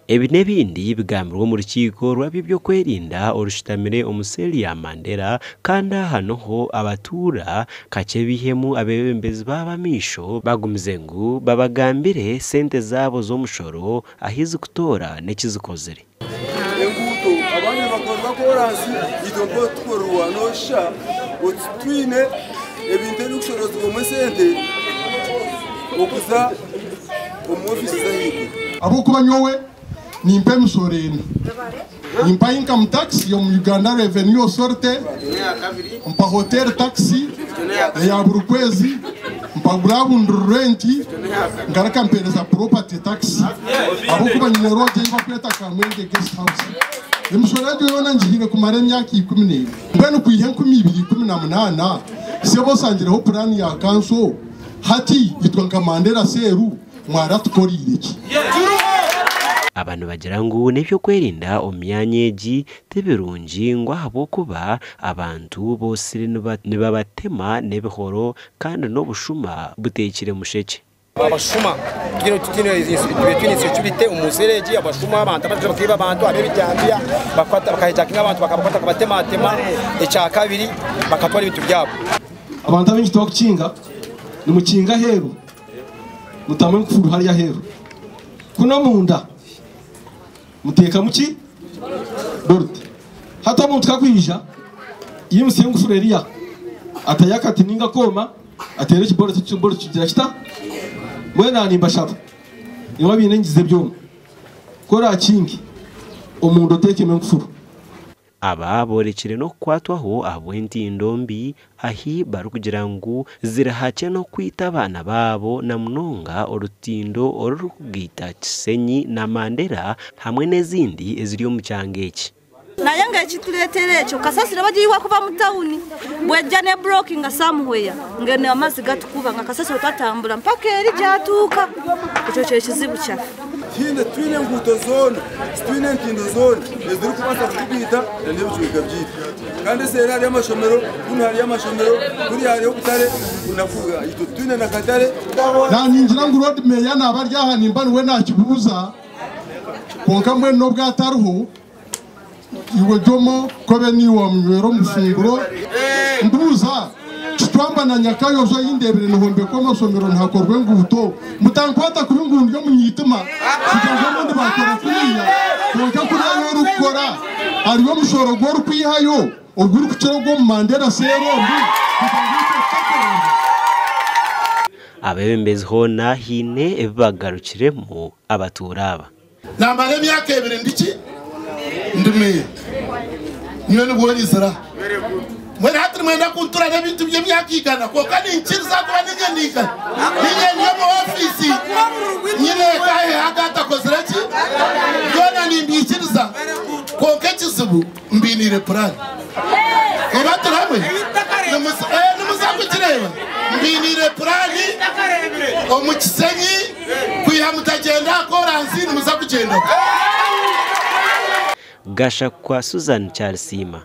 Ebi n'ebindi bigambirwe omu rukiiko rw'ab'ebyokwerinda orushutamire omu seeri ya Mandera kandi aha niho abatuura kakye baihemu abeebembezi baabo amaisho bagumize ngu babagambire sente zaabo z'omushoro ahi zikutoora n'eki zikozire. Enguuto abandi nibakorerwa koransi itwe mpaho tukorerwa noshusha oti twine ebintu ebirikushorozibwamu esente okuza omu ofiisi z'ahaiguru. Ahabw'okuba nyowe nimpa emisoro ena, nimpa income tax y'omu Uganda Revenue Authority, mpa hotel tax eya buri kwezi, mpa ground rent, ngaruka mpereza property tax ahabw'okuba nyine lodge ei barikweta Kamwenge Guest House. Emisoro egyo yoona ngihaire kumara emyaka 11. Mbwenu kwiha 2018 sebo osangireho puraani ya kanso, hati itwe nka Mandera Seeru mwaratukoreire ki? Aba nibagira ngu n'eby'okwerinda omu myanya egi ti birungi ngu ahabw'okuba abantu boosire nibabatema n'ebihoro kandi n'obushuma buteekire mushekye. Abashuma tube twine security omu nsi egi, abashuma abantu abarikuza bakaiba abantu ab'ebijambiya bakahijakinga abantu bakabakwata bakabatematema, ekyakabiri bakatwara ebintu byabo. Abantu abaingi tibakukinga, nimukinga aheeru, mutamu enkufuru hariya aheeru. Kunu omunda muteekamu ki? Bolt. Hati omuntu ku akwija, yimutsya enkufuru eriya, atayo akati ninga akooma, ateera ekiboloti, ekiboloti kigira kita? Mbwenu aha nimbashaba, imwe abaine enyigi z'ebyoma, ku oraakinge, omunda oteekemu enkufuru. Aba boorekire n'okukwatwaho ahabw'entindo mbi ahi barikugira ngu ziri hakye n'okwita abaana baabo na munonga orutindo orurikugaita Kisenyi na Mandera hamwe n'ezindi eziri omu kyanga eki. Naye nga ekitureetera ekyo kasasiro bagiyiwa kuva mu tawuni bwejja ne blockinga somewhere nga eno amazzi gatukuba nga kasasiro tatambura mpaka eri gyatuuka ekyo kyekizibu kyaffe. Tihaine titwine nguuto zoona, titwine ntindo zoona ezirikubaasa kutugaita n'ebicweka byaitu. Kandi eseeri hariyo amashomero, kunu hariyo amashomero, kuriya hariyo obutare, itwe titwine na katare. Naningira ngu Lord Mayor naba ari aha nimba niwe nakibuuza kwonka mbwenu n'obu atariho Iwe Jomo kobe niiwe wamunywera omu funguro mbuuza Kitwamba na Nyakayozo ei ndeebire nihombekwa amasomero nihakorwa enguuto mutankwata kubi ngu ndi omunyitima kugira ngu obundi baakora kuriya kwonka kuri ahu orikukora hariyo omushoro ogu orikwihayo ogurikukira ogw'omu Mandera seeri omu kugira ngu itwe tutakorerwa. Abeebembezi hoona haine ebi bagarukiremu abatuura aba. Naamara emyaka ebiri ndi ki? Ndi meeya. Nyowe nibwo orizira. Mbwenu hati nimwenda kuntura n'ebintu by'emyaka igana kwonka ninkiriza kuba niinye ndiigana. Niinye ndi omu ofiisi nyine eka haihi aga atakozire ki? Byona nimbiikiriza kwonka ekizibu mbiiniire puraani. Oba turi hamwe? Nimuza kugireeba. Mbiiniire puraani omu Kisenyi. Kwiha mutagyenda aha koransi nimuza kugyendaho. Gashakwa Susan Kyarisiima.